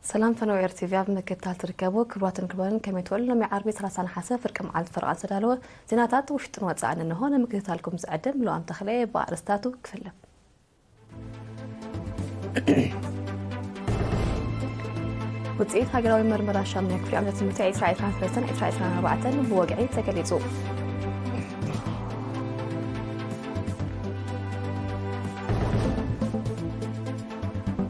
ሰላም ፈነወ ኤር ቲቪ ኣብ ምክትታል ትርከቡ ክቡራትን ክቡራንን፣ ከመይ ትውዕሉ? ሎሚ ዓርቢ ሰላሳ ነሓሰ ፍርቂ መዓልቲ ፈረቓ ዝተዳለወ ዜናታት ውሽጥን ወጻእን እንሆ። ንምክትታልኩም ዝዕድም ሉኣም ተኽለ። ብኣርእስታቱ ክፍልም። ውጽኢት ሃገራዊ መርመራ ሻምናይ ክፍሊ ዓመተ ትምህርቲ ዕስራ ዕስራን ሰለስተን ዕስራ ዕስራን ኣርባዕተን ብወግዒ ተገሊጹ።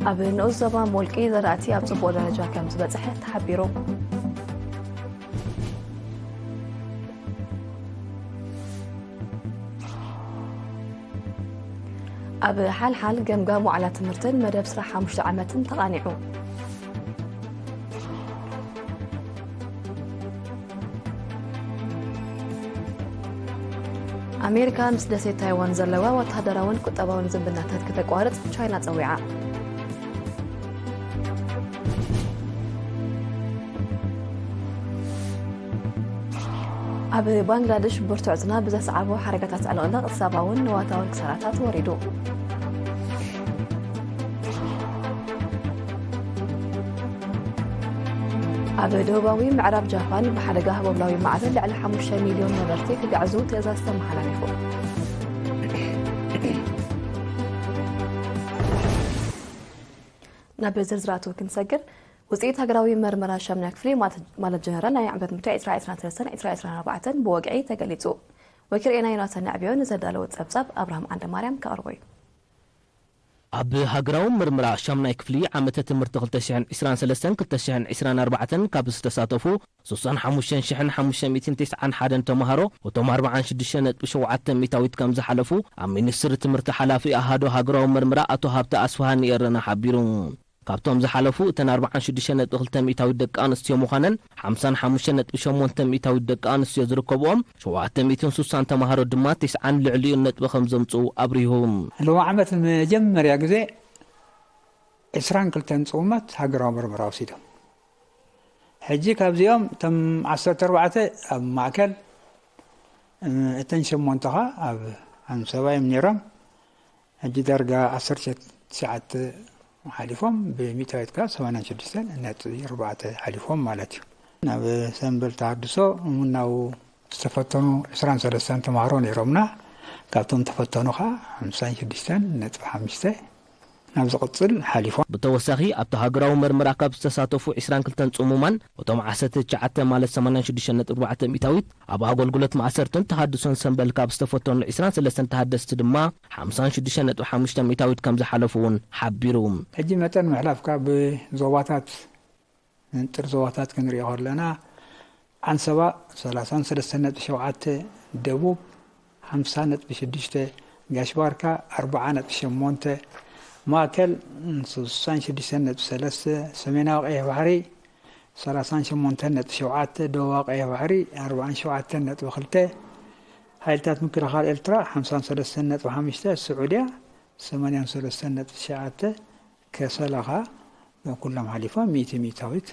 ኣብ ንኡስ ዞባ ሞልቂ ዘራእቲ ኣብ ጽቡቕ ደረጃ ከም ዝበጽሐ ተሓቢሩ። ኣብ ሓልሓል ገምጋም ዋዕላ ትምህርትን መደብ ስራሕ ሓሙሽተ ዓመትን ተቓኒዑ። ኣሜሪካ ምስ ደሴት ታይዋን ዘለዋ ወተሃደራውን ቁጠባውን ዝምድናታት ከተቋርጽ ቻይና ጸዊዓ። ኣብ ባንግላደሽ ብርቱዕ ዝናብ ብዘስዓቦ ሓደጋታት ዕልቕልቕ ሰብኣውን ንዋታውን ክሳራታት ወሪዱ። ኣብ ደቡባዊ ምዕራብ ጃፓን ብሓደጋ ህቦብላዊ ማዕበል ልዕሊ ሓሙሽተ ሚልዮን ነበርቲ ክግዕዙ ትእዛዝ ተመሓላሊፉ። ናብ ዝርዝራቱ ክንሰግር፣ ውፅኢት ሃገራዊ መርመራ ሻምናይ ክፍሊ ማለት፣ ማለት ጀነራል ናይ ዓመት ምርጫ ዕስራ ዕስራን ሰለስተን ዕስራ ዕስራን ኣርባዕተን ብወግዒ ተገሊፁ። ወኪል ኤና ዮናታን ንዕብዮ ንዘዳለወ ፀብፃብ ኣብርሃም ዓንደ ማርያም ከቕርቦ እዩ። ኣብ ሃገራዊ መርመራ ሻምናይ ክፍሊ ዓመተ ትምህርቲ ክልተ ሽሕን ዕስራን ሰለስተን ክልተ ሽሕን ዕስራን ኣርባዕተን ካብ ዝተሳተፉ ስሳን ሓሙሽተን ሽሕን ሓሙሽተ ሚእትን ተስዓን ሓደን ተምሃሮ፣ እቶም ኣርባዓን ሽዱሽተ ነጥቢ ሸውዓተ ሚእታዊት ከም ዝሓለፉ ኣብ ሚኒስትሪ ትምህርቲ ሓላፊ ኣሃዱ ሃገራዊ መርመራ ኣቶ ሃብተ ኣስፍሃኒ ኤረና ሓቢሩ። ካብቶም ዝሓለፉ እተን ኣርባዓን ሽዱሽተ ነጥቢ ክልተ ሚእታዊት ደቂ ኣንስትዮ ምዃነን፣ ሓምሳን ሓሙሽተ ነጥቢ ሸሞንተ ሚእታዊት ደቂ ኣንስትዮ ዝርከብኦም ሸውዓተ ሚእትን ስሳን ተምሃሮ ድማ ተስዓን ልዕሊኡን ነጥቢ ከም ዘምጽኡ ኣብሪሁ። ሎሚ ዓመት ንመጀመርያ ግዜ ዕስራን ክልተን ጽጉማት ሃገራዊ መርመራ ወሲዶም። ሕጂ ካብዚኦም እቶም ዓሰርተ ኣርባዕተ ኣብ ማእከል፣ እተን ሸሞንተ ኸኣ ኣብ ኣንሰባ እዮም ነይሮም። ሕጂ ዳርጋ ዓሰርተ ትሽዓተ ሓሊፎም፣ ብሚእታዊት ከኣ ሰማንያን ሽዱሽተን ነጥቢ ኣርባዕተ ሓሊፎም ማለት እዩ። ናብ ሰምበል ተሃድሶ እሙናው ዝተፈተኑ ዕስራን ሰለስተን ተምሃሮ ነይሮምና። ካብቶም ተፈተኑ ኸኣ ሓምሳን ሽዱሽተን ነጥቢ ሓሙሽተ ናብ ዝቕጽል ሓሊፎም። ብተወሳኺ፣ ኣብቲ ሃገራዊ መርመራ ካብ ዝተሳተፉ ዕስራን ክልተን ጽሙማን፣ እቶም ዓሰርተ ትሽዓተ ማለት ሰማንያን ሽዱሽተ ነጥቢ ኣርባዕተ ሚእታዊት፣ ኣብ ኣገልግሎት ማእሰርትን ተሃድሶን ሰምበል ካብ ዝተፈተኑ ዕስራን ሰለስተን ተሃደስቲ ድማ ሓምሳን ሽዱሽተ ነጥቢ ሓሙሽተ ሚእታዊት ከም ዝሓለፉ እውን ሓቢሩ። ሕጂ መጠን ምሕላፍካ ብዞባታት፣ መንጥር ዞባታት ክንሪኦ ከለና፣ ዓንሰባ ሰላሳን ሰለስተን ነጥቢ ሸውዓተ፣ ደቡብ ሓምሳ ነጥቢ ሽዱሽተ፣ ጋሽ ባርካ ኣርብዓ ነጥቢ ሸሞንተ፣ ማእከል ስሳን ሽዱሽተን ነጥቢ ሰለስተ፣ ሰሜናዊ ቀይሕ ባሕሪ ሰላሳን ሸሞንተን ነጥቢ ሸውዓተ፣ ደቡባዊ ቀይሕ ባሕሪ ኣርባዓን ሸውዓተን ነጥቢ ክልተ፣ ሓይልታት ምክልኻል ኤርትራ ሓምሳን ሰለስተን ነጥቢ ሓሙሽተ፣ ስዑድያ ሰማንያን ሰለስተን ነጥቢ ትሽዓተ፣ ከሰላ ኸኣ ኩሎም ሓሊፎም፣ ሚእቲ ሚእታዊት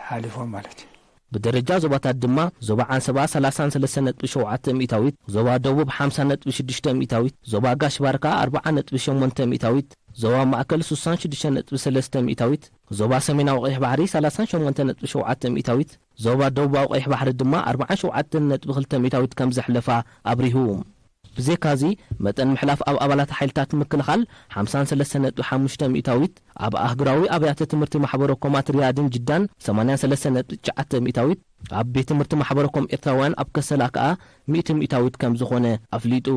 ሓሊፎም ማለት እዩ። ብደረጃ ዞባታት ድማ፣ ዞባ ዓንሰባ ሰላሳን ሰለስተን ነጥቢ ሸውዓተ ሚእታዊት፣ ዞባ ደቡብ ሓምሳ ነጥቢ ሽዱሽተ ሚእታዊት፣ ዞባ ጋሽ ባርካ ኣርብዓ ነጥቢ ሸሞንተ ሚእታዊት፣ ዞባ ማእከል ስሳን ሽዱሽተ ነጥቢ ሰለስተ ሚእታዊት፣ ዞባ ሰሜናዊ ቀይሕ ባሕሪ ሰላሳን ሸሞንተ ነጥቢ ሸውዓተ ሚእታዊት፣ ዞባ ደቡባዊ ቀይሕ ባሕሪ ድማ ኣርባዓን ሸውዓተን ነጥቢ ክልተ ሚእታዊት ከም ዘሕለፋ ኣብሪሁ። ብዘይካዚ፣ መጠን ምሕላፍ ኣብ ኣባላት ሓይልታት ምክልኻል ሓምሳን ሰለስተን ነጥቢ ሓሙሽተ ሚእታዊት፣ ኣብ ኣህጉራዊ ኣብያተ ትምህርቲ ማሕበረ ኮማት ሪያድን ጅዳን ሰማንያን ሰለስተን ነጥቢ ትሽዓተ ሚእታዊት፣ ኣብ ቤት ትምህርቲ ማሕበረ ኮም ኤርትራውያን ኣብ ከሰላ ከኣ ሚእቲ ሚእታዊት ከም ዝኾነ ኣፍሊጡ።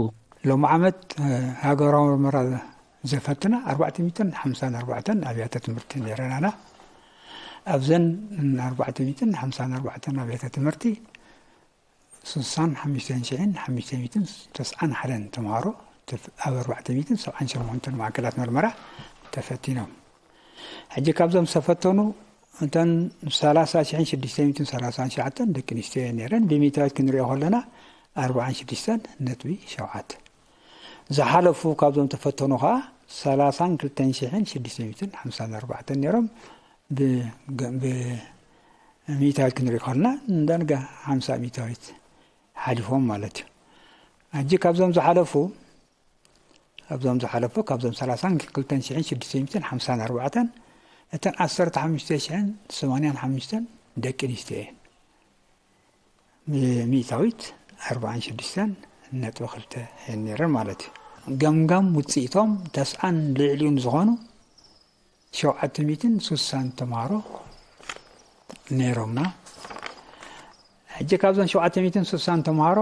ሎሚ ዓመት፣ እ፣ ሃገራዊ መርመራ ዘፈትና ኣርባዕተ ሚእትን ሓምሳን ኣርባዕተን ኣብያተ ትምህርቲ ነይረናና። ኣብዘን ኣርባዕተ ሚእትን ሓምሳን ኣርባዕተን ኣብያተ ትምህርቲ ስሳን ሓሙሽተን ሽሕን ሓሙሽተ ሚእትን ተስዓን ሓደን ተምሃሮ ተፍ-፣ ኣብ ኣርባዕተ ሚእትን ሰብዓን ሸሞንተን ማእከላት መርመራ ተፈቲኖም። ሕጂ ካብዞም ዝተፈተኑ እተን ሰላሳ ሽሕን ሽዱሽተ ሚእትን ሰላሳን ትሽዓተን ደቂ ኣንስትዮ እየን ነይረን። ብሚእታዊት ክንሪኦ ከለና ኣርባዓን ሽዱሽተን ነጥቢ ሸውዓተ። ዝሓለፉ ካብዞም ተፈተኑ ኸኣ ሰላሳን ክልተን ሽሕን ሽዱሽተ ሚእትን ሓምሳን ኣርባዕተን ነይሮም። ብ-፣ ብ-፣ ሚእታዊት ክንርኢ ከለና፣ እንዳርጋ ሓምሳ ሚእታዊት ሓሊፎም ማለት እዩ። ሕጂ ካብዞም ዝሓለፉ፣ ካብዞም ዝሓለፉ፣ ካብዞም ሰላሳን ክልተን ሽሕን ሽዱሽተ ሚእትን ሓምሳን ኣርባዕተን፣ እተን ዓሰርተ ሓሙሽተ ሽሕን ሰማንያን ሓሙሽተን ደቂ ኣንስትዮ እየን። ሚ- ሚእታዊት ኣርባዓን ሽዱሽተን ነጥቢ ክልተ እየን ነይረን ማለት እዩ። ገምጋም ውፅኢቶም ተስዓን ልዕሊኡን ዝኾኑ ሸውዓተ ሚእትን ስሳን ተምሃሮ ነይሮምና። ሕጂ ካብዞን ሸውዓተ ሚእትን ስሳን ተምሃሮ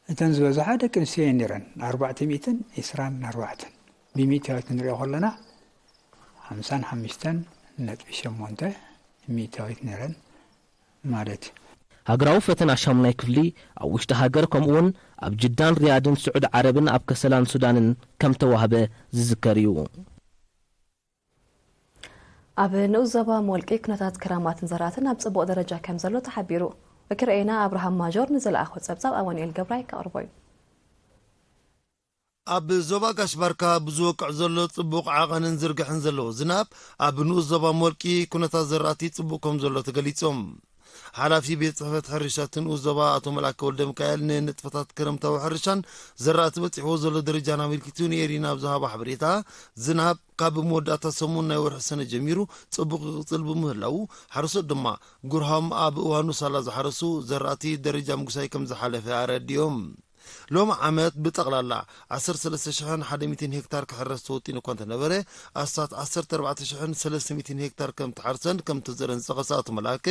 እተን ዝበዝሓ ደቂ ኣንስትዮ እየን ነይረን። ኣርባዕተ ሚእትን ዕስራን ኣርባዕተን ብሚእታዊት ክንሪኦ ከለና ሓምሳን ሓሙሽተን ነጥቢ ሸሞንተ ሚእታዊት ነይረን ማለት እዩ። ሃገራዊ ፈተና ሻሙናይ ክፍሊ ኣብ ውሽጢ ሃገር ከምኡውን ኣብ ጅዳን ሪያድን ስዑድ ዓረብን ኣብ ከሰላን ሱዳንን ከም ተዋህበ ዝዝከር እዩ። ኣብ ንኡስ ዞባ ሞልቂ ኩነታት ክራማትን ዘራእትን ኣብ ጽቡቕ ደረጃ ከም ዘሎ ተሓቢሩ። ወኪል ርኤና ኣብርሃም ማጆር ንዝለኣኾ ጸብጻብ ኣማኑኤል ገብራይ ከቕርቦ እዩ። ኣብ ዞባ ጋሽ ባርካ ብዝወቅዕ ዘሎ ጽቡቕ ዓቐንን ዝርግሕን ዘለዎ ዝናብ ኣብ ንኡስ ዞባ ሞልቂ ኩነታት ዘራእቲ ጽቡቕ ከም ዘሎ ተገሊጾም። ሓላፊ ቤት ጽሕፈት ሕርሻ እቲ ንኡስ ዞባ ኣቶ መልኣከ ወልደ ሚካኤል ንንጥፈታት ክረምታዊ ሕርሻን ዘራእቲ በጺሕዎ ዘሎ ደረጃን ኣመልኪቱ ንኤሪና ኣብ ዝሃቦ ሓበሬታ ዝናብ ካብ መወዳእታ ሰሙን ናይ ወርሒ ሰነ ጀሚሩ ጽቡቕ ይቕጽል ብምህላዉ ሓረስቶት ድማ ጉርሃም ኣብ እዋኑ ሳላ ዝሓረሱ ዘራእቲ ደረጃ ምጉሳይ ከም ዝሓለፈ ኣረዲኦም። ሎሚ ዓመት ብጠቕላላ ዓሰርተ ሰለስተ ሽሕን ሓደ ሚእትን ሄክታር ክሕረስ ተወጢኑ እኳ እንተነበረ ኣስታት ዓሰርተ ኣርባዕተ ሽሕን ሰለስተ ሚእትን ሄክታር ከም ተሓርሰን ከም ተዘረን ዝጠቐሰ ኣቶ መላከ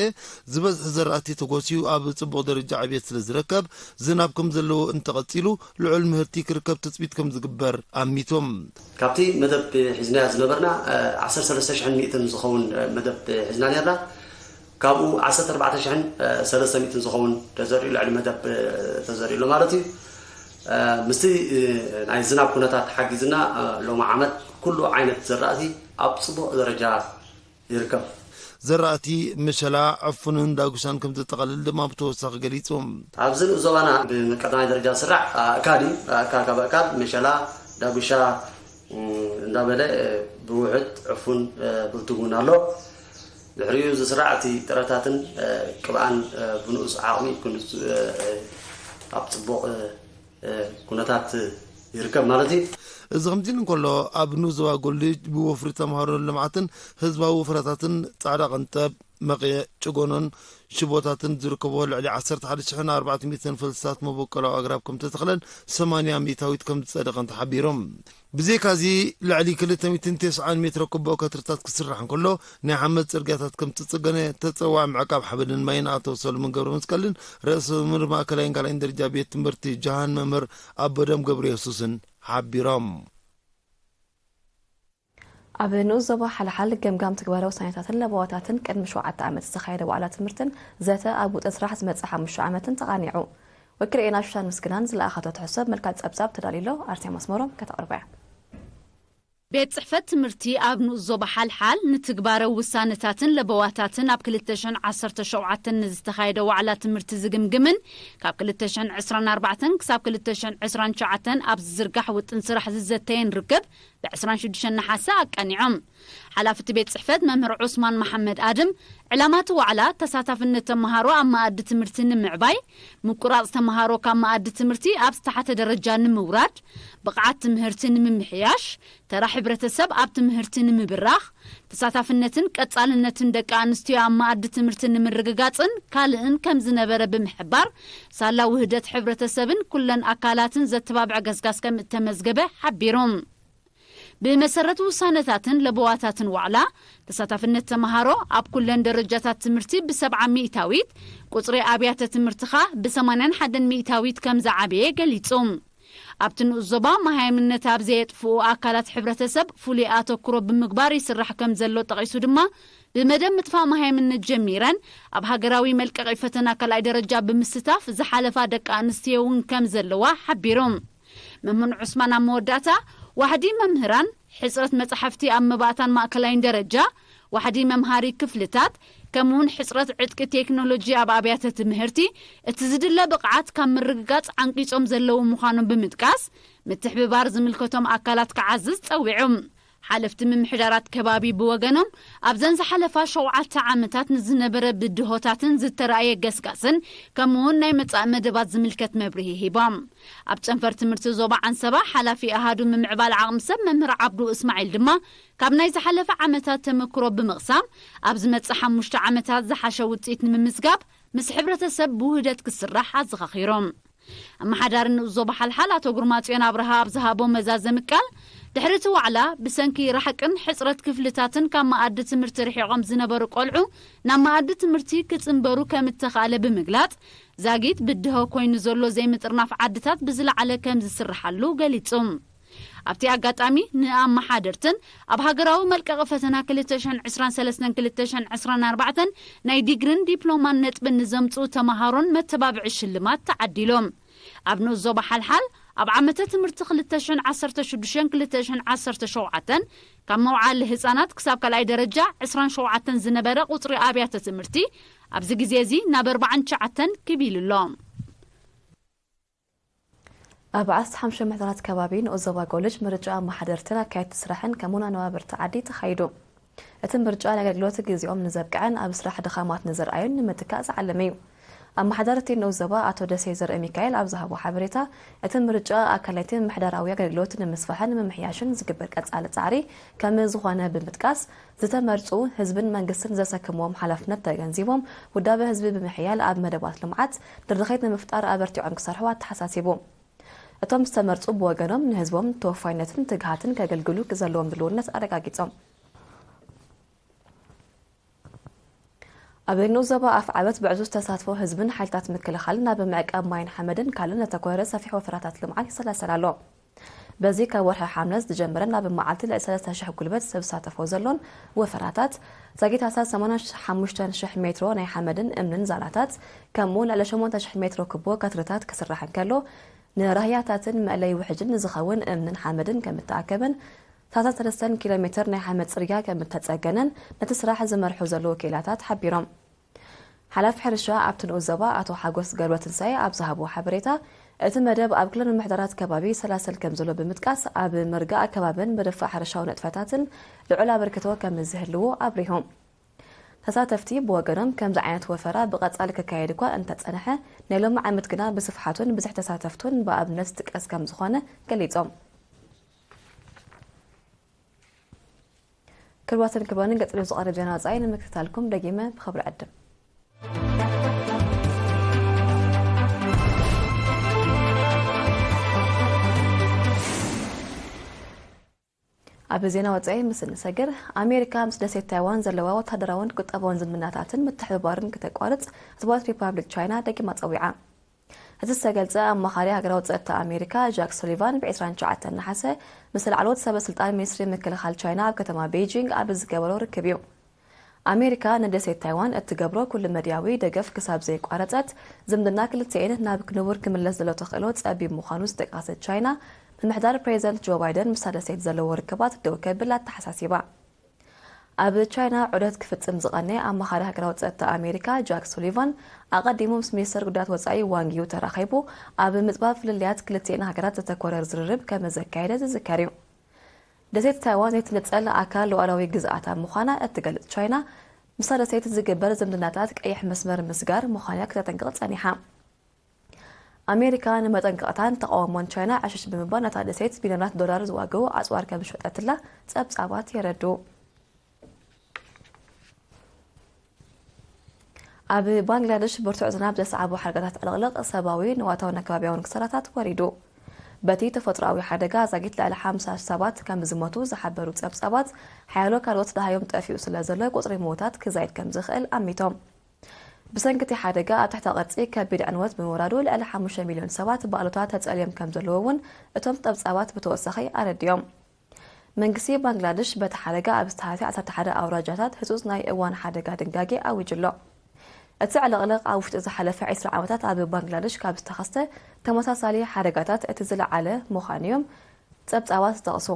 ዝበዝሕ ዘራእቲ ተጎስዩ ኣብ ጽቡቕ ደረጃ ዕብየት ስለ ዝርከብ ዝናብ ከም ዘለዎ እንተቐጺሉ ልዑል ምህርቲ ክርከብ ትጽቢት ከም ዝግበር ኣሚቶም። ካብቲ መደብ ሒዝናዮ ዝነበርና ዓሰርተ ሰለስተ ሽሕን ሚእትን ዝኸውን መደብ ሒዝና ነርና። ካብኡ ዓሰርተ ኣርባዕተ ሽሕን ሰለስተ ሚእትን ዝኸውን ተዘሪኡ ልዕሊ መደብ ተዘሪኡ ኣሎ ማለት እዩ። ምስቲ ናይ ዝናብ ኩነታት ሓጊዝና ሎሚ ዓመት ኩሉ ዓይነት ዘራእቲ ኣብ ጽቡቕ ደረጃ ይርከብ። ዘራእቲ መሸላ፣ ዕፉንን ዳጉሻን ከም ዘጠቓልል ድማ ብተወሳኺ ገሊጹ። ኣብዚ ንኡስ ዞባና ብቀዳማይ ደረጃ ዝስራዕ ኣእካል እዩ። ኣእካል ካብ ኣእካል መሸላ፣ ዳጉሻ እንዳበለ ብውሕድ ዕፉን ብርቱግ እውን ኣሎ። ድሕሪኡ ዝስራዕ እቲ ጥረታትን ቅብኣን ብንኡስ ዓቕሚ ክንሱ ኣብ ፅቡቕ ኩነታት ይርከብ ማለት እዩ። እዚ ከምዚ ኢሉ እንከሎ ኣብ ንኡስ ዞባ ጎልጅ ብወፍሪ ተምሃሮን ልምዓትን ህዝባዊ ወፍረታትን ፃዕዳ ቅንጠብ፣ መቕየ፣ ጭጎኖን ሽቦታትን ዝርከብዎ ልዕሊ ዓሰርተ ሓደ ሽሕን ኣርባዕተ ሚእትን ፈልስታት መበቆላዊ ኣግራብ ከምተተኽለን ሰማንያ ሚእታዊት ከምዝፀደቐን ተሓቢሮም። ብዘይካዚ ልዕሊ ክልተ ሚእትን ተስዓን ሜትሮ ኩቦ ከትርታት ክስራሕ እንከሎ ናይ ሓመድ ፅርግያታት ከምዝፅገነ ተፀዋዕ ምዕቃብ ሓመድን ማይን ኣቶ ሰሎሞን ገብረመስቀልን ርእሰ መምህር ማእከላይን ካልኣይን ደረጃ ቤት ትምህርቲ ጀሃን መምህር ኣበዶም ገብረየሱስን ሓቢሮም። ኣብ ንኡስ ዞባ ሓልሓል ገምጋም ትግበረ ውሳኔታትን ለበዋታትን ቅድሚ ሸውዓተ ዓመት ዝተኻየደ ዋዕላ ትምህርትን ዘተ ኣብ ውጥን ስራሕ ዝመጽእ ሓሙሽተ ዓመትን ተቓኒዑ። ወኪል ኤና ሹሻን ምስግናን ዝለኣኸቶ ትሕዝቶ ኣብ መልክዕ ጸብጻብ ተዳልዩ ኣሎ። ኣርሴማ ኣስመሮም ከተቕርቦ እያ። ቤት ጽሕፈት ትምህርቲ ኣብ ንኡስ ዞባ ሓልሓል ንትግባረ ውሳነታትን ለበዋታትን ኣብ ክልተ ሽሕን ዓሰርተ ሸውዓተን ንዝተኻየደ ዋዕላ ትምህርቲ ዝግምግምን ካብ ክልተ ሽሕን ዕስራን ኣርባዕተን ክሳብ ክልተ ሽሕን ዕስራን ትሽዓተን ኣብ ዝዝርጋሕ ውጥን ስራሕ ዝዘተየን ርክብ ብ ዕስራን ሽዱሽተን ነሓሰ ኣቃኒዖም። ሓላፊ እቲ ቤት ጽሕፈት መምህር ዑስማን መሓመድ ኣድም፣ ዕላማ እቲ ዋዕላ ተሳታፍነት ተመሃሮ ኣብ መኣዲ ትምህርቲ ንምዕባይ፣ ምቁራጽ ተመሃሮ ካብ መኣዲ ትምህርቲ ኣብ ዝተሓተ ደረጃ ንምውራድ፣ ብቕዓት ትምህርቲ ንምምሕያሽ፣ ተራ ሕብረተሰብ ኣብ ትምህርቲ ንምብራኽ፣ ተሳታፍነትን ቀጻልነትን ደቂ ኣንስትዮ ኣብ መኣዲ ትምህርቲ ንምርግጋጽን ካልእን ከም ዝነበረ ብምሕባር፣ ሳላ ውህደት ሕብረተሰብን ኩለን ኣካላትን ዘተባብዕ ገስጋስ ከም እተመዝገበ ሓቢሮም። ብመሰረት ውሳነታትን ለበዋታትን ዋዕላ፣ ተሳታፍነት ተመሃሮ ኣብ ኩለን ደረጃታት ትምህርቲ ብሰብዓ ሚእታዊት፣ ቁጽሪ ኣብያተ ትምህርትኻ ብሰማንያን ሓደን ሚእታዊት ከም ዝዓበየ ገሊጹ። ኣብቲ ንኡስ ዞባ መሃይምነት ኣብ ዘየጥፍኡ ኣካላት ሕብረተሰብ ፍሉይ ኣተኩሮ ብምግባር ይስራሕ ከም ዘሎ ጠቒሱ ድማ፣ ብመደብ ምጥፋእ መሃይምነት ጀሚረን ኣብ ሃገራዊ መልቀቒ ፈተና ካልኣይ ደረጃ ብምስታፍ ዝሓለፋ ደቂ ኣንስትዮ እውን ከም ዘለዋ ሓቢሩ። መምህር ዑስማን ኣብ መወዳእታ፣ ዋሕዲ መምህራን፣ ሕጽረት መጻሕፍቲ ኣብ መባእታን ማእከላይን ደረጃ፣ ዋሕዲ መምሃሪ ክፍልታት፣ ከምኡውን ሕጽረት ዕጥቂ ቴክኖሎጂ ኣብ ኣብያተ ትምህርቲ፣ እቲ ዝድለ ብቕዓት ካብ ምርግጋጽ ዓንቂጾም ዘለዉ ምዃኖም ብምጥቃስ፣ ምትሕብባር ዝምልከቶም ኣካላት ክዓዝዝ ጸዊዑ። ሓለፍቲ ምምሕዳራት ከባቢ ብወገኖም ኣብዘን ዝሓለፋ ሸውዓተ ዓመታት ንዝነበረ ብድሆታትን ዝተራእየ ገስጋስን ከምኡውን ናይ መጻኢ መደባት ዝምልከት መብርሂ ሂቦም። ኣብ ጨንፈር ትምህርቲ ዞባ ዓንሰባ ሓላፊ ኣሃዱ ምምዕባል ዓቕሚ ሰብ መምህር ዓብዱ እስማዒል ድማ ካብ ናይ ዝሓለፈ ዓመታት ተመክሮ ብምቕሳም ኣብ ዝመጽእ ሓሙሽተ ዓመታት ዝሓሸ ውጽኢት ንምምዝጋብ ምስ ሕብረተሰብ ብውህደት ክስራሕ ኣዘኻኺሮም። ኣመሓዳሪ ንኡስ ዞባ ሓልሓል ኣቶ ግርማጽዮን ኣብርሃ ኣብ ዝሃቦ መዛዘሚ ቃል፣ ድሕሪ እቲ ዋዕላ ብሰንኪ ራሕቅን ሕጽረት ክፍልታትን ካብ መኣዲ ትምህርቲ ርሒቖም ዝነበሩ ቆልዑ ናብ መኣዲ ትምህርቲ ክጽንበሩ ከም እተኻእለ ብምግላጽ፣ ዛጊት ብድሆ ኮይኑ ዘሎ ዘይምጥርናፍ ዓድታት ብዝለዓለ ከም ዝስርሓሉ ገሊጹ። ኣብቲ ኣጋጣሚ ንኣመሓደርትን ኣብ ሃገራዊ መልቀቒ ፈተና ክልተ ሽሕን ዕስራን ሰለስተን ክልተ ሽሕን ዕስራን ኣርባዕተን ናይ ዲግሪን ዲፕሎማን ነጥቢ ንዘምጽኡ ተመሃሮን መተባብዒ ሽልማት ተዓዲሎም። ኣብ ንኡስ ዞባ ሓልሓል ኣብ ዓመተ ትምህርቲ ክልተ ሽሕን ዓሰርተ ሽዱሽተን ክልተ ሽሕን ዓሰርተ ሸውዓተን ካብ መውዓሊ ህጻናት ክሳብ ካልኣይ ደረጃ ዕስራን ሸውዓተን ዝነበረ ቁጽሪ ኣብያተ ትምህርቲ ኣብዚ ግዜ እዚ ናብ ኣርባዓን ትሽዓተን ክብ ኢሉ ኣሎ። ኣብ ዓሰርተ ሓሙሽተ ምሕደራት ከባቢ ንኡስ ዞባ ጎልጅ ምርጫ ኣመሓደርትን ኣካየድቲ ስራሕን ከምኡውን ኣነባበርቲ ዓዲ ተኻይዱ። እቲ ምርጫ ንኣገልግሎት ግዜኦም ንዘብቅዐን ኣብ ስራሕ ድኻማት ንዘርኣዩን ንምትካእ ዝዓለመ እዩ። ኣመሓዳሪ እቲ ንኡስ ዞባ ኣቶ ደሴ ዘርአ ሚካኤል ኣብ ዝሃቦ ሓበሬታ፣ እቲ ምርጫ ኣካላይትን ምሕደራዊ ኣገልግሎት ንምስፋሕን ንምምሕያሽን ዝግበር ቀጻሊ ጻዕሪ ከም ዝኾነ ብምጥቃስ፣ ዝተመርጹ ህዝብን መንግስትን ዘሰክምዎም ሓላፍነት ተገንዚቦም፣ ውዳበ ህዝቢ ብምሕያል ኣብ መደባት ልምዓት ድርኺት ንምፍጣር ኣበርቲዖም ክሰርሑ ኣተሓሳሲቡ። እቶም ዝተመርጹ ብወገኖም ንህዝቦም ተወፋይነትን ትግሃትን ከገልግሉ ዘለዎም ድልውነት ኣረጋጊጾም። ኣብ ንኡስ ዞባ ኣፍዓበት ብዕዙዝ ተሳትፎ ህዝብን ሓይልታት ምክልኻልን ናብ ምዕቃብ ማይን ሓመድን ካልእን ዘተኮረ ሰፊሕ ወፈራታት ልምዓት ይሰላሰል ኣሎ። በዚ ካብ ወርሒ ሓምለ ዝጀመረ ናብ መዓልቲ ልዕሊ ሰለስተ ሽሕ ጉልበት ሰብ ዝሳተፎ ዘሎን ወፈራታት ዛጊት ሃሳስ ሰማንያን ሓሙሽተን ሽሕ ሜትሮ ናይ ሓመድን እምንን ዛላታት ከምኡ ልዕሊ ሸሞንተ ሽሕ ሜትሮ ክቦ ከትርታት ክስራሕ እንከሎ ንራህያታትን መእለይ ውሕጅን ዝኸውን እምንን ሓመድን ከም እተኣከበን ሰላሳን ሰለስተን ኪሎ ሜትር ናይ ሓመድ ጽርግያ ከም እተጸገነን ነቲ ስራሕ ዝመርሑ ዘለዉ ክኢላታት ሓቢሮም። ሓላፊ ሕርሻ ኣብቲ ንኡስ ዞባ ኣቶ ሓጎስ ገብረትንሳኤ ኣብ ዝሃቦ ሓበሬታ፣ እቲ መደብ ኣብ ክልል ምምሕዳራት ከባቢ ይሰላሰል ከም ዘሎ ብምጥቃስ፣ ኣብ ምርጋእ ኣከባብን ምድፋእ ሕርሻዊ ንጥፈታትን ልዑል ኣበርክቶ ከም ዝህልዎ ኣብሪሁ። ተሳተፍቲ ብወገኖም፣ ከምዚ ዓይነት ወፈራ ብቐጻሊ ክካየድ እኳ እንተጸንሐ፣ ናይ ሎሚ ዓመት ግና ብስፍሓቱን ብዝሒ ተሳተፍቱን ብኣብነት ዝጥቀስ ከም ዝኾነ ገሊጾም። ክቡራትን ክቡራንን፣ ቀጺሉ ዝቐርብ ዜና ወጻኢ ንምክትታልኩም ደጊመ ብኽብሪ ዕድም። ኣብ ዜና ወጻኢ ምስ እንሰግር፣ ኣሜሪካ ምስ ደሴት ታይዋን ዘለዋ ወታደራውን ቁጠባውን ዝምድናታትን ምትሕብባርን ክተቋርጽ ህዝባዊት ሪፓብሊክ ቻይና ደጊማ ጸዊዓ። እቲ ዝተገልጸ ኣማኻሪ ሃገራዊ ጸጥታ ኣሜሪካ ጃክ ሱሊቫን ብ ዕስራን ትሽዓተን ነሓሰ ምስ ላዕለዎት ሰበ ስልጣን ሚኒስትሪ ምክልኻል ቻይና ኣብ ከተማ ቤይጂንግ ኣብ ዝገበሮ ርክብ እዩ። ኣሜሪካ ንደሴት ታይዋን እትገብሮ ኩሉ መድያዊ ደገፍ ክሳብ ዘየቋረጸት፣ ዝምድና ክልቲኤን ናብ ንቡር ክምለስ ዘሎ ተኽእሎ ጸቢብ ምዃኑ ዝጠቀሰት ቻይና፣ ምምሕዳር ፕሬዚደንት ጆ ባይደን ምስታ ደሴት ዘለዎ ርክባት ደው ከብል ኣተሓሳሲባ። ኣብ ቻይና ዑደት ክፍጽም ዝቐነየ ኣማኻሪ ሃገራዊ ጸጥታ ኣሜሪካ ጃክ ሱሊቫን፣ ኣቐዲሙ ምስ ሚኒስተር ጉዳያት ወጻኢ ዋንግ ዩ ተራኺቡ፣ ኣብ ምጽባብ ፍልልያት ክልቲኤን ሃገራት ዘተኮረ ዝርርብ ከም ዘካየደ ዝዝከር እዩ። ደሴት ታይዋን ዘይትንጸል ኣካል ሉዓላዊ ግዝኣታ ምዃና እትገልጽ ቻይና፣ ምስታ ደሴት ዝግበር ዝምድናታት ቀይሕ መስመር ምስጋር ምዃኑ እያ ክተጠንቅቕ ጸኒሓ። ኣሜሪካ ንመጠንቀቕታን ተቓውሞን ቻይና ዕሽሽ ብምባል፣ ነታ ደሴት ቢልዮናት ዶላር ዝዋግኡ ኣጽዋር ከም ዝሸጠትላ ጸብጻባት የረድኡ። ኣብ ባንግላደሽ ብርቱዕ ዝናብ ዘስዓቦ ሓደጋታት ዕልቕልቕ ሰብኣዊ፣ ንዋታውን ኣከባብያውን ክሳራታት ወሪዱ። በቲ ተፈጥሮኣዊ ሓደጋ ኣዛጊት ልዕሊ ሓምሳ ሰባት ከም ዝሞቱ ዝሓበሩ ጸብጻባት፣ ሓያሎ ካልኦት ደሃዮም ጠፊኡ ስለ ዘሎ ቁጽሪ ምዉታት ክዛይድ ከም ዝኽእል ኣሚቶም። ብሰንኪ እቲ ሓደጋ ኣብ ትሕተ ቅርጺ ከቢድ ዕንወት ብምውራዱ ልዕሊ ሓሙሽተ ሚልዮን ሰባት ብኣሉታ ተጸልዮም ከም ዘለዉ እውን እቶም ጸብጻባት ብተወሳኺ ኣረዲኦም። መንግስቲ ባንግላደሽ በቲ ሓደጋ ኣብ ዝተሃስየ ዓሰርተ ሓደ ኣውራጃታት ህጹጽ ናይ እዋን ሓደጋ ድንጋጌ ኣዊጁ ኣሎ። እቲ ዕልቕልቕ ኣብ ውሽጢ ዝሓለፈ ዕስራ ዓመታት ኣብ ባንግላደሽ ካብ ዝተኸስተ ተመሳሳሊ ሓደጋታት እቲ ዝለዓለ ምዃኑ እዮም ጸብጻባት ዝጠቕሱ።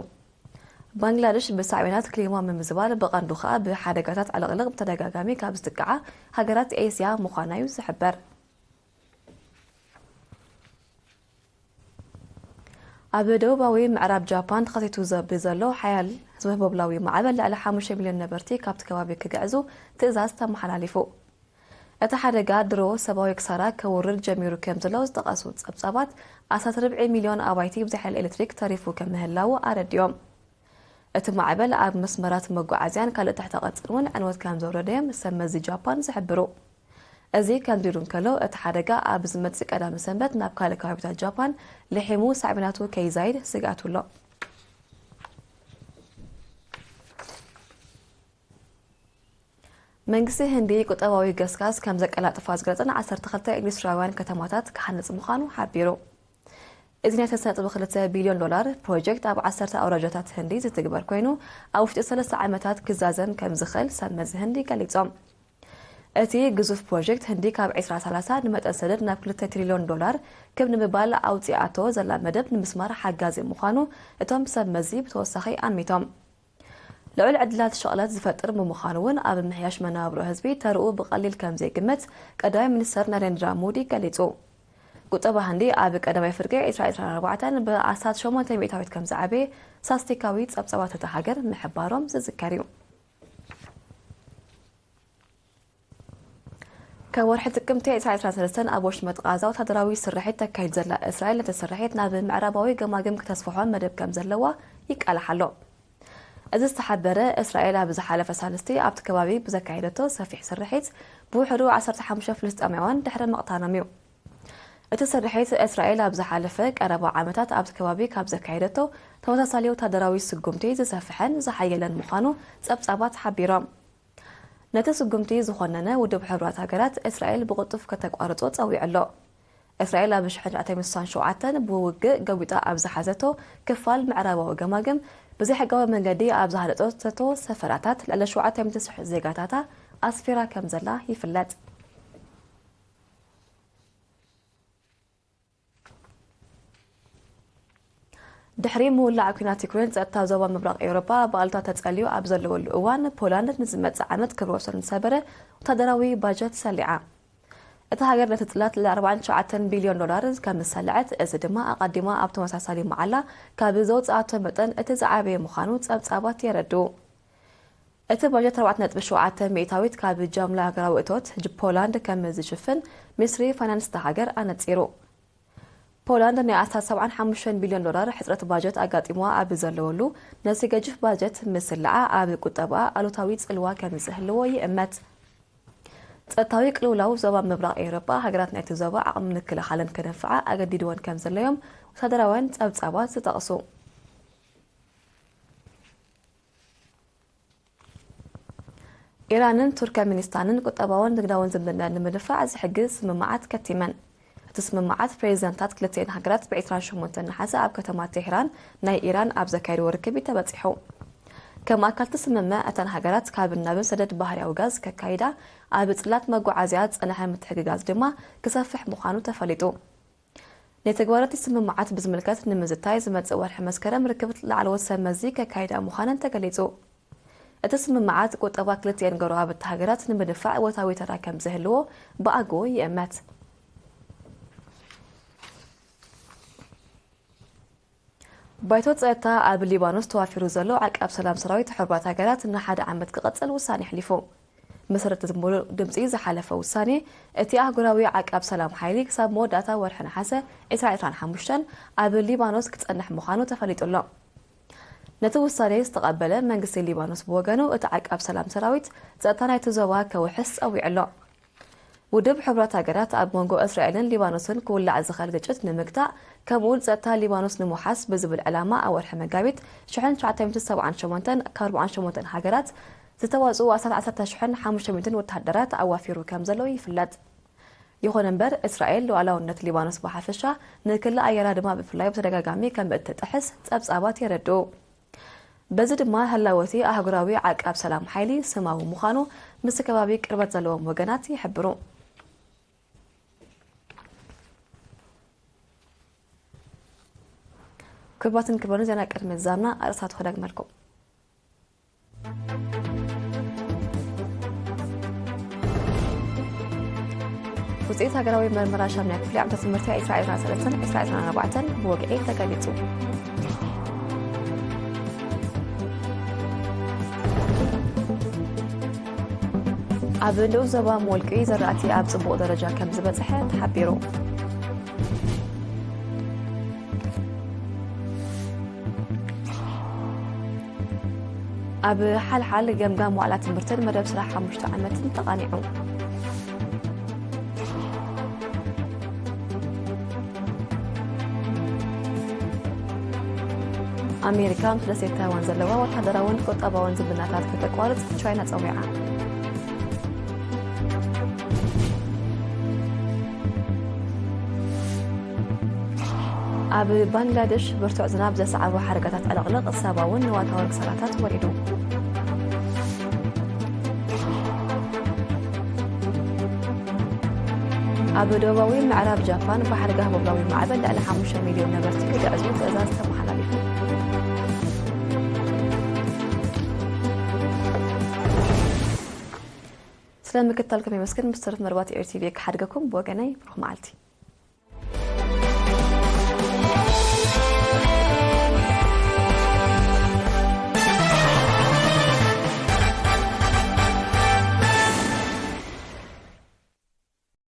ባንግላደሽ ብሳዕቤናት ክሊማ ምምዝባል፣ ብቐንዱ ከኣ ብሓደጋታት ዕልቕልቕ ብተደጋጋሚ ካብ ዝጥቅዓ ሃገራት ኤስያ ምዃና እዩ ዝሕበር። ኣብ ደቡባዊ ምዕራብ ጃፓን ተኸሲቱ ዘ-፣ ብዘሎ ሓያል ህዝቢ ህቦብላዊ ማዕበል ልዕሊ ሓሙሽተ ሚልዮን ነበርቲ ካብቲ ከባቢ ክግዕዙ ትእዛዝ ተመሓላሊፉ። እቲ ሓደጋ ድሮ ሰብኣዊ ክሳራ ከውርድ ጀሚሩ ከም ዘሎ ዝጠቐሱ ጸብጻባት፣ ኣስታት ርብዒ ሚልዮን ኣባይቲ ብዘይ ሓይሊ ኤሌክትሪክ ተሪፉ ከም ምህላዉ ኣረዲኦም። እቲ ማዕበል ኣብ መስመራት መጓዓዝያን ካልእ ትሕተ ቅርጽን እውን ዕንወት ከም ዘውረደ እዮም ሰብ መዚ ጃፓን ዝሕብሩ። እዚ ከምዚ ኢሉ እንከሎ፣ እቲ ሓደጋ ኣብ ዝመጽእ ቀዳመ ሰንበት ናብ ካልእ ከባቢታት ጃፓን ልሒሙ ሳዕቤናቱ ከይዛይድ ስግኣት ኣሎ። መንግስቲ ህንዲ ቁጠባዊ ገስጋስ ከም ዘቀላጥፋ ዝገለጸን ዓሰርተ ክልተ ኢንዱስትሪያውያን ከተማታት ክሃንጽ ምዃኑ ሓቢሩ። እዚ ናይ ሰለስተ ነጥቢ ክልተ ቢልዮን ዶላር ፕሮጀክት ኣብ ዓሰርተ ኣውራጃታት ህንዲ ዝትግበር ኮይኑ፣ ኣብ ውሽጢ ሰለስተ ዓመታት ክዛዘም ከም ዝኽእል ሰብ መዚ ህንዲ ገሊጾም። እቲ ግዙፍ ፕሮጀክት ህንዲ ካብ ዕስራ ሰላሳ ንመጠን ሰደድ ናብ ክልተ ትሪልዮን ዶላር ክብ ንምባል ኣውጺኣቶ ዘላ መደብ ንምስማር ሓጋዚ ምዃኑ እቶም ሰብ መዚ ብተወሳኺ ኣሚቶም። ልዑል ዕድላት ሸቕላት ዝፈጥር ብምዃኑ እውን ኣብ ምሕያሽ መነባብሮ ህዝቢ ተርኡ ብቐሊል ከም ዘይግመት ቀዳማይ ሚኒስተር ናሬንድራ ሞዲ ገሊጹ። ቁጠባ ህንዲ ኣብ ቀዳማይ ፍርቂ ዕስራ ዕስራን ኣርባዕተን ብኣስታት ሸሞንተ ሚእታዊት ከም ዝዓበየ ሳስቲካዊ ጸብጻባት እታ ሃገር ምሕባሮም ዝዝከር እዩ። ካብ ወርሒ ጥቅምቲ ዕስራ ዕስራን ሰለስተን ኣብ ወሽመጥ ቃዛ ወታደራዊ ስርሒት ተካይድ ዘላ እስራኤል ነቲ ስርሒት ናብ ምዕራባዊ ገማግም ክተስፍሖ መደብ ከም ዘለዋ ይቃላሕ ኣሎ። እዚ ዝተሓበረ እስራኤል ኣብ ዝሓለፈ ሳልስቲ ኣብቲ ከባቢ ብዘካየደቶ ሰፊሕ ስርሒት ብውሕዱ ዓሰርተ ሓሙሽተ ፍልስጤማውያን ድሕሪ ምቕታሎም እዩ። እቲ ስርሒት እስራኤል ኣብ ዝሓለፈ ቀረባ ዓመታት ኣብቲ ከባቢ ካብ ዘካየደቶ ተመሳሳሊ ወታደራዊ ስጉምቲ ዝሰፍሐን ዝሓየለን ምዃኑ ጸብጻባት ሓቢሮም። ነቲ ስጉምቲ ዝኾነነ ውድብ ሕቡራት ሃገራት እስራኤል ብቕልጡፍ ከተቋርጾ ጸዊዑ ኣሎ። እስራኤል ኣብ ሽሕን ትሽዓተ ሚእትን ስሳን ሸውዓተን ብውግእ ገዊጣ ኣብ ዝሓዘቶ ክፋል ምዕራባዊ ገማግም ብዘይሕጋዊ መንገዲ ኣብ ዝሃነጸቶ ሰፈራታት ልዕሊ ሸውዓተ ሚእቲ ሽሕ ዜጋታታ ኣስፊራ ከም ዘላ ይፍለጥ። ድሕሪ ምውላዕ ኲናት ዩክሬን፣ ጸጥታ ዞባ ምብራቕ ኤውሮጳ ብኣሉታ ተጸልዩ ኣብ ዘለወሉ እዋን፣ ፖላንድ ንዝመጽእ ዓመት ክብረ ወሰን ዝሰበረ ወታደራዊ ባጀት ሰሊዓ። እታ ሃገር ነቲ ጽላት ልዕሊ ኣርባዓን ትሽዓተን ቢልዮን ዶላር ከም ዝሰልዐት፣ እዚ ድማ ኣቐዲማ ኣብ ተመሳሳሊ መዓላ ካብ ዘውጽኣቶ መጠን እቲ ዝዓበየ ምዃኑ ጸብጻባት የረድኡ። እቲ ባጀት ኣርባዕተ ነጥቢ ሸውዓተ ሚእታዊት ካብ ጃምላ ሃገራዊ እቶት ጅ-፣ ፖላንድ ከም ዝሽፍን ሚኒስትሪ ፋይናንስ እታ ሃገር ኣነጺሩ። ፖላንድ ናይ ኣስታት ሰብዓን ሓሙሽተን ቢልዮን ዶላር ሕጽረት ባጀት ኣጋጢምዋ ኣብ ዘለወሉ፣ ነዚ ገጅፍ ባጀት ምስላዓ ኣብ ቁጠባኣ ኣሉታዊ ጽልዋ ከም ዝህልዎ ይእመት። ጸጥታዊ ቅልውላው ዞባ ምብራቕ ኤውሮጳ፣ ሃገራት ናይቲ ዞባ ዓቕሚ ምክልኻለን ከደንፍዓ ኣገዲድወን ከም ዘለዮም ወታደራውያን ጸብጻባት ዝጠቕሱ። ኢራንን ቱርከሚኒስታንን ቁጠባውን ንግዳውን ዝምድና ንምድንፋዕ ዝሕግዝ ስምምዓት ከቲመን። እቲ ስምምዓት ፕሬዚደንታት ክልቲኤን ሃገራት ብዕስራን ሸሞንተን ነሓሰ ኣብ ከተማ ቴህራን ናይ ኢራን ኣብ ዘካየድዎ ርክብ እዩ ተበጺሑ። ከም ኣካል እቲ ስምምዕ፣ እተን ሃገራት ካብን ናብን ሰደድ ባህርያዊ ጋዝ ከካይዳ፣ ኣብ ጽላት መጓዓዝያ ዝጸንሐ ምትሕግጋዝ ድማ ክሰፍሕ ምዃኑ ተፈሊጡ። ንተግባራት ስምምዓት ብዝምልከት ንምዝታይ ዝመጽእ ወርሒ መስከረም ርክብ ላዕለዎት ሰብ መዚ ከካይዳ ምዃነን ተገሊጹ። እቲ ስምምዓት ቁጠባ ክልቲኤን ጎረባብቲ ሃገራት ንምድንፋዕ እወታዊ ተራ ከም ዝህልዎ ብኣግኡ ይእመት። ባይቶ ጸጥታ ኣብ ሊባኖስ ተዋፊሩ ዘሎ ዓቃብ ሰላም ሰራዊት ሕቡራት ሃገራት ንሓደ ዓመት ክቕጽል ውሳኔ ኣሕሊፉ። መሰረት ሙሉእ ድምጺ ዝሓለፈ ውሳኔ፣ እቲ ኣህጉራዊ ዓቃብ ሰላም ሓይሊ ክሳብ መወዳእታ ወርሒ ነሓሰ ዕስራ ዕስራን ሓሙሽተን ኣብ ሊባኖስ ክጸንሕ ምዃኑ ተፈሊጡ ኣሎ። ነቲ ውሳኔ ዝተቐበለ መንግስቲ ሊባኖስ ብወገኑ፣ እቲ ዓቃብ ሰላም ሰራዊት ጸጥታ ናይቲ ዞባ ከውሕስ ጸዊዑ ኣሎ። ውድብ ሕቡራት ሃገራት ኣብ መንጎ እስራኤልን ሊባኖስን ክውላዕ ዝኽእል ግጭት ንምግታእ፣ ከምኡውን ጸጥታ ሊባኖስ ንምውሓስ ብዝብል ዕላማ ኣብ ወርሒ መጋቢት ሽሕን ትሽዓተ ሚእትን ሰብዓን ሸሞንተን ካብ ኣርባዓን ሸሞንተን ሃገራት ዝተዋጽኡ ኣስታት ዓሰርተ ሽሕን ሓሙሽተ ሚእትን ወተሃደራት ኣዋፊሩ ከም ዘሎ ይፍለጥ። ይኹን እምበር፣ እስራኤል ሉዓላውነት ሊባኖስ ብሓፈሻ፣ ንክሊ ኣየራ ድማ ብፍላይ ብተደጋጋሚ ከም እትጥሕስ ጸብጻባት የረድኡ። በዚ ድማ ህላወ እቲ ኣህጉራዊ ዓቃብ ሰላም ሓይሊ ስማዊ ምዃኑ ምስቲ ከባቢ ቅርበት ዘለዎም ወገናት ይሕብሩ። ክቡራትን ክቡራን፣ ዜና ቅድሚ ምዛምና ኣርእስታቱ ክደግመልኩም። ውፅኢት ሃገራዊ መርመራ ሻምናይ ክፍሊ ዓመተ ትምህርቲ ዕስራ ዕስራን ሰለስተን ዕስራ ዕስራን ኣርባዕተን ብወግዒ ተገሊፁ። ኣብ ንኡስ ዞባ ሞልቂ ዘራእቲ ኣብ ፅቡቕ ደረጃ ከም ዝበፅሐ ተሓቢሩ። ኣብ ሓልሓል ገምጋም ዋዕላ ትምህርትን መደብ ስራሕ ሓሙሽተ ዓመትን ተቓኒዑ። ኣሜሪካ ምስ ደሴት ታይዋን ዘለዋ ወታደራውን ቁጠባውን ዝምድናታት ከተቋርጽ ቻይና ጸዊዓ። ኣብ ባንግላደሽ ብርቱዕ ዝናብ ዘስዓቦ ሓደጋታት ዕልቕልቕ ሰብኣውን ንዋታውን ክሳራታት ወሪዱ። ኣብ ደቡባዊ ምዕራብ ጃፓን ብሓደጋ ህቦብላዊ ማዕበል ልዕሊ ሓሙሽተ ሚልዮን ነበርቲ ክግዕዙ ትእዛዝ ተመሓላሊፉ። ስለ ምክትታልኩም የመስግን። ምስ ተረፍ መርባት ኤር ቲቪ ክሓድገኩም ብወገነይ ብሩኽ መዓልቲ።